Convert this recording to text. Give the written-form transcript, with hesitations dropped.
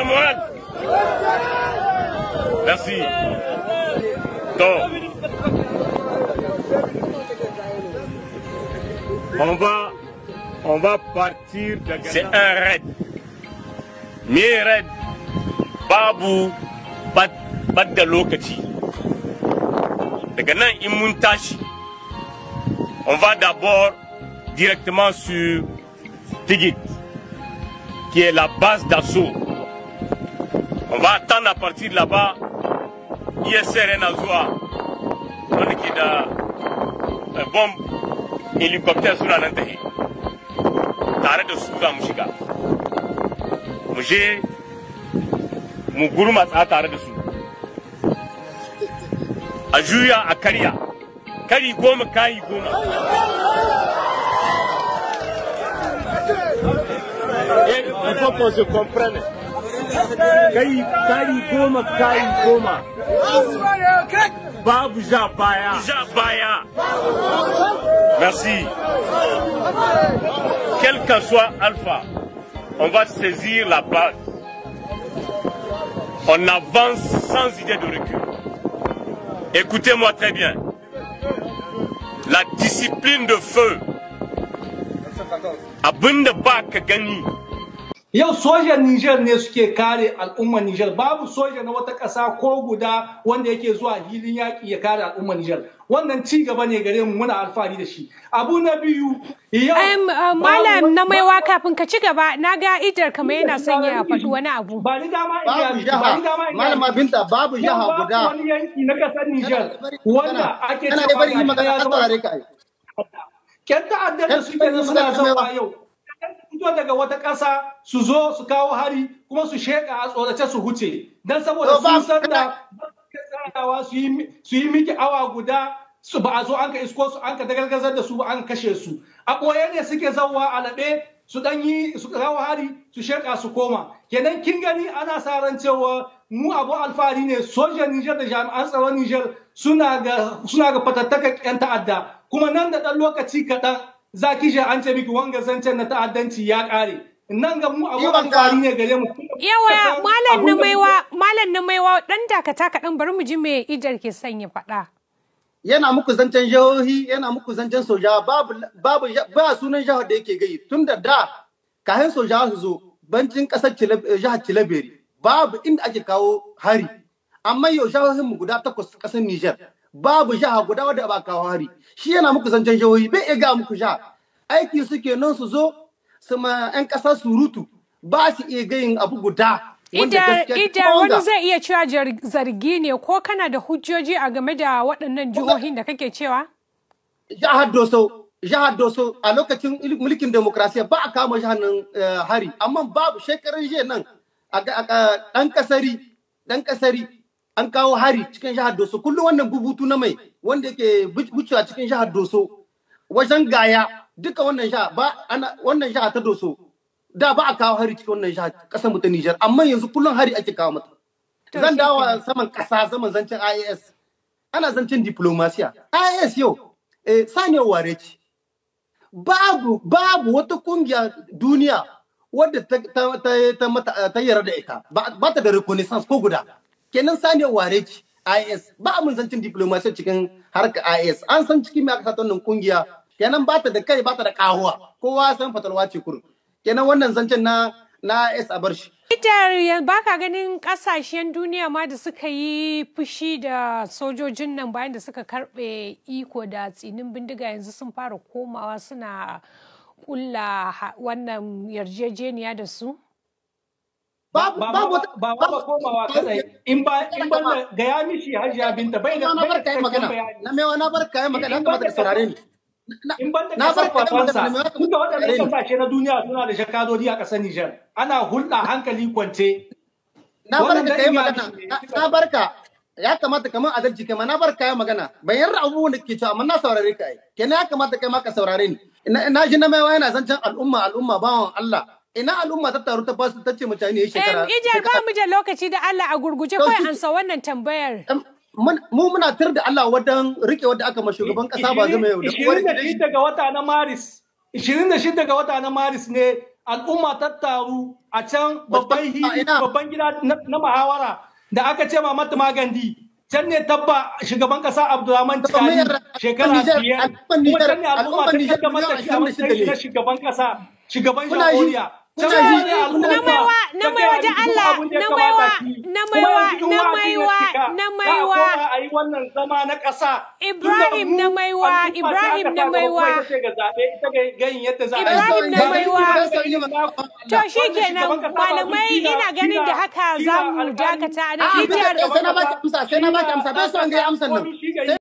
le moral? Merci. Donc, on va partir de... C'est un raid. Mais raid, babu, bat da lokaci. Daga nan in mun tashi, on va d'abord directement sur Tigit, qui est la base d'assaut. On va attendre à partir de là-bas, ISR yana zuwa, wanda ke da bomb hélicoptère suna nan tahe. Tare da su za mu shiga. Mu je mu gurmatsa tare da su. A juya a karya, kari 10 kayi 10. Il faut qu'on se comprenne. Kari 10 kayi 10. Babu ja baya. Ja baya. Merci. Quel qu'en soit Alpha, on va saisir la base. On avance sans idée de recul. Écoutez-moi très bien. La discipline de feu. Abinda ba ka gani. Yau sojan Niger ne suke kare al'ummar Niger. Babu soja na wata ƙasa ko guda wanda yake zuwa hilin yaƙi ya kare al'ummar Niger. Wannan ci gaba ne gare mu, muna alfahari da shi. Abu na biyu, yau Malam na Maiwa, kafin ka ci gaba, na ga Idar kamar yana son ya faɗi wani abu. Ba ni dama in Babu gaya miki, ba ni jaha, dama in gaya Malama miki. Binta, babu Yau jaha babu guda. wani yanki na ƙasar Niger Kana wanda ake kana dai cewa bari yi gashi magana ya an zama saurare ka ai. ƴan ta'addar da Kana suke bari nan yi suna magana zawa Maiwa. yau. Fito daga wata ƙasa su zo su kawo hari kuma su sheƙa a tsorace su huce don saboda To ba sun san kana da tsayawa su yi miki awa guda su ba a zo an ka isko su an ka dagargazar da su ba an kashe su. A ɓoye ne suke zawa a laɓe su ɗan yi su kawo hari su sheƙa su koma. Kenan kin gani ana sa ran cewa mu abu alfahari ne sojan Nijar da jami'an tsaron Nijar suna ga fatattaka 'yan ta'adda, kuma nan da ɗan lokaci kaɗan za ki an ce miki wanga zancen na ta'addanci ya ƙare. Nan ga mu abu alfahari ne gare mu. Yawa, Malam na Maiwa, Malam na Maiwa, dan dakata kaɗan, bari mu ji me Idar ke son ya faɗa. Yana muku zancen jihohi, yana muku zancen soja, babu babu ba sunan jihar da yake gai tunda da kayan soja su zo bancin kasar jihar Tilaberi babu inda ake kawo hari. Amma yau jihohin mu guda 8 kasar Niger babu jiha guda wadda ba kawo hari. Shi yana muku zancen jihohi, bai iya ga muku jiha. Aiki suke nan su zo su ma 'yan ƙasa surutu, ba su iya gayin abu guda. Idar, wani zai iya cewa zargi ne, ko kana da hujjoji a game da waɗannan jihohin da kake cewa? Jihar Doso, jihar Doso a lokacin mulkin demokrasiya ba a kama jihar nan hari, amma babu shekarun jiya nan a ɗan kasari an kawo hari cikin jihar Doso. Kullum wannan bubutu na mai wanda yake wucewa cikin jihar Doso wajen Gaya, duka wannan jiha ba ana wannan jiha ta Doso da ba a kawo hari cikin wannan jiha kasar mu ta Niger, amma yanzu kullum hari ake kawo mata. Zan dawo saman kasa, saman zancen IAS. Ana zancen diplomasiya. IAS yau saniyar ware ce. Babu wata kungiya duniya wadda ta yarda da ita, ba ta da reconnaissance ko guda. Kenan saniyar ware ce IAS. Ba a mun zancen diplomasiya cikin harkar IAS. An san cikin me aka sa wannan kungiya. Kenan ba ta da kai, ba ta da kahuwa. Kowa san fatalwa ce kurin. Kenan wannan zancen na S a bar shi. Ita ba ka ganin kasashen duniya ma da suka yi fushi da sojojin nan bayan da suka karbe iko da tsinin bindiga yanzu sun fara komawa suna kulla wannan yarjejeniya da su? Ba komawa kadai in ba ga ya mishi Hajiya Binta bai da na barka yi magana. Na mewa na barka yi magana, kamata ka saurare ni. In ban da kasar Faransa, duka waɗannan kasashe na duniya suna da jakadodi a ƙasar Nijar. Ana hulɗa hankali kwance. Na barka kai magana, na barka. Ya kamata kamar adalci kai ma, na barka kai magana. Ban yarda abubuwan da kake cewa, amma na saurare ka ai. Kenan ya kamata kai ma ka saurare ni. Na ji na maiwa yana zancen al'umma, al'umma bawan Allah. Ina al'umma ta taru ta basu ta ce mutane yayi shekara. Ijar ba mu da lokaci, da Allah a gurguje kai ansa wannan tambayar. Mu muna tar da Allah wadan rike wadda aka ma shugaban kasa ba zama yau da 26 ga wata na Maris, 26 ga wata na Maris ne Al'umma ta taru a can babban A hili, ina? babban gida na muhawara da aka ce ma Mahatma Gandhi. Can ne tabba shugaban kasa Abdulrahman To me Chani yarda shekara Niger, 5. al'ummar Kuma Niger, can ne al'umma al'ummar ta Niger kaddamar da miliyan shi a 26 matsayin ne. na shugaban kasa, shugaban Kuna ji, jamhuriya. Can kuna kuma ji, ne Na kuna al'umma maiwa, na ta maiwa gaya da duk Allah, abin da ya na kamata maiwa, shi. na Kuma maiwa, yanzu in na wa'adin ya maiwa, cika, na za a maiwa. koma a yi wannan zama na ƙasa. Tunda Ibrahim mu na maiwa, al'umma ce Ibrahim aka na sa gaba kuma maiwa. ita ce ga zaɓe, ita ga gayin yadda za a yi. Ibrahim na Ba maiwa. irin irin naku To wannan shi kenan shugaban kasa ba malamai, kila ina ganin da kila haka kila za mu alƙali dakata a nan. A'a, Ijiyar sai na baki amsa, sai na baki amsa, bai so an ga amsan nan. komi shi